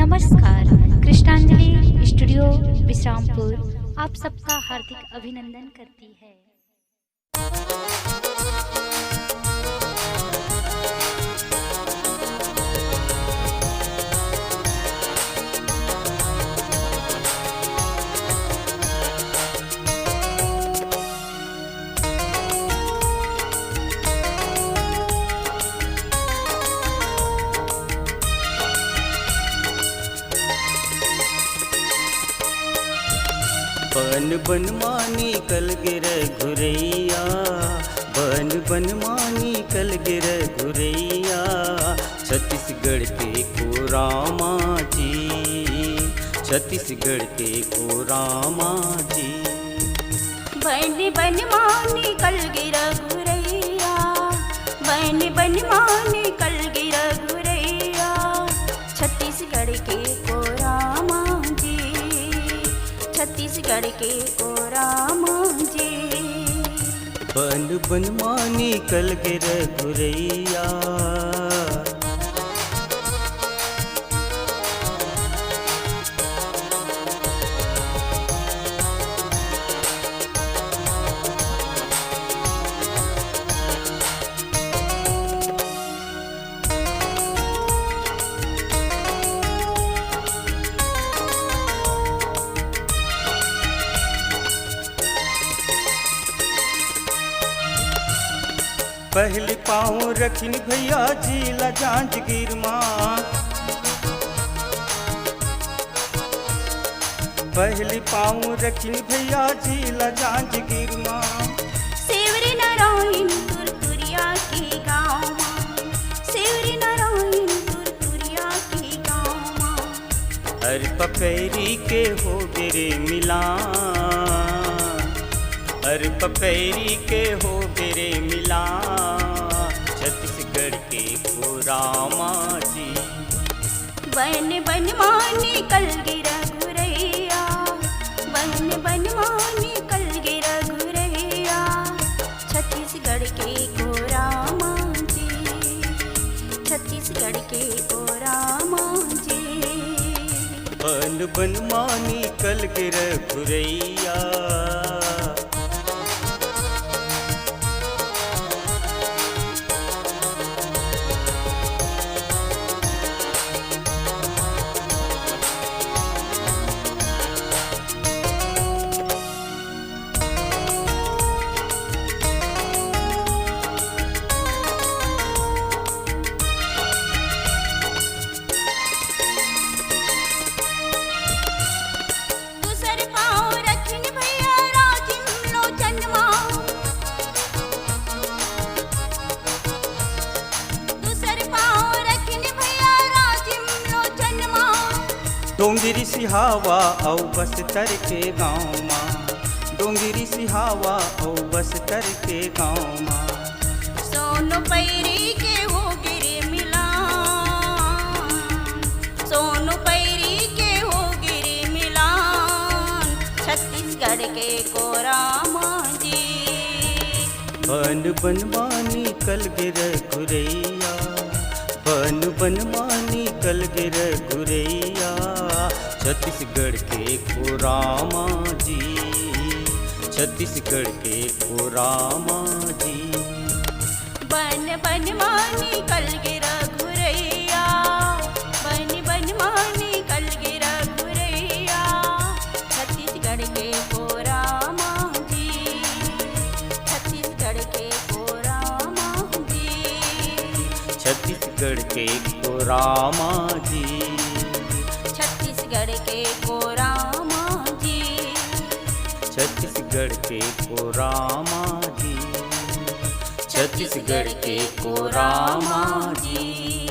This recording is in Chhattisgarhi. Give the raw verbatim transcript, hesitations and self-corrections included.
नमस्कार, कृष्णांजलि स्टूडियो विश्रामपुर आप सबका हार्दिक अभिनंदन करती है। बन बन मा निकल गे रघुरैया, बन बन मा निकल गे रघुरैया, छत्तीसगढ़ के कोरामा जी, छत्तीसगढ़ के कोरामा जी। बन बन मा निकल गे रघुरैया, बन बन मा निकल गे रघुरैया, छत्तीसगढ़ के कोरामा जी, छत्तीसगढ़ के कोरामा जी। बन बन मा निकल गे रघुरैया। पहली पाँव रखिन भैया जी ला जांजगीर मा, पहली पाँव रखिन भैया जी ला जांजगीर मा। सेवरी नारायण तुरतुरिया के गाँव मा, सेवरी नारायण तुरतुरिया के गाँव मा। अरे पपैरी के हो गे रे मिलान, अरे पपैरी के हो गे रे मिलान, छत्तीसगढ़ के कोरामा जी। बन बन मा निकल गे रघुरैया, बन बन मा निकल गे रघुरैया, छत्तीसगढ़ के कोरामा जी, छत्तीसगढ़ के कोरामा जी। बन बन मा निकल गे रघुरैया। दूसर पाँव रखिन भैया राजिम लोचन मा, दूसर पाँव रखिन भैया राजिम लोचन मा। डोंगरी सिहावा अउ बस्तर के गाँव मा, डोंगरी सिहावा अउ बस्तर के गाँव मा। सोन पैरी के हो गे रे मिलान, सोन पैरी के हो गे रे मिलान, छत्तीसगढ़ के कोरामा जी। बन बन मा निकल गे रघुरैया, बन बन मा निकल गे रघुरैया, छत्तीसगढ़ के कोरामा जी, छत्तीसगढ़ के कोरामा जी। बन बन मा निकल गे रघुरैया, बन बन मा निकल गे रघुरैया, छत्तीसगढ़ के कोरामा जी, छत्तीसगढ़ के कोरामा जी। छत्तीसगढ़ के कोरामा जी, छत्तीसगढ़ के कोरामा जी, छत्तीसगढ़ के कोरामा जी, छत्तीसगढ़ के कोरामा जी।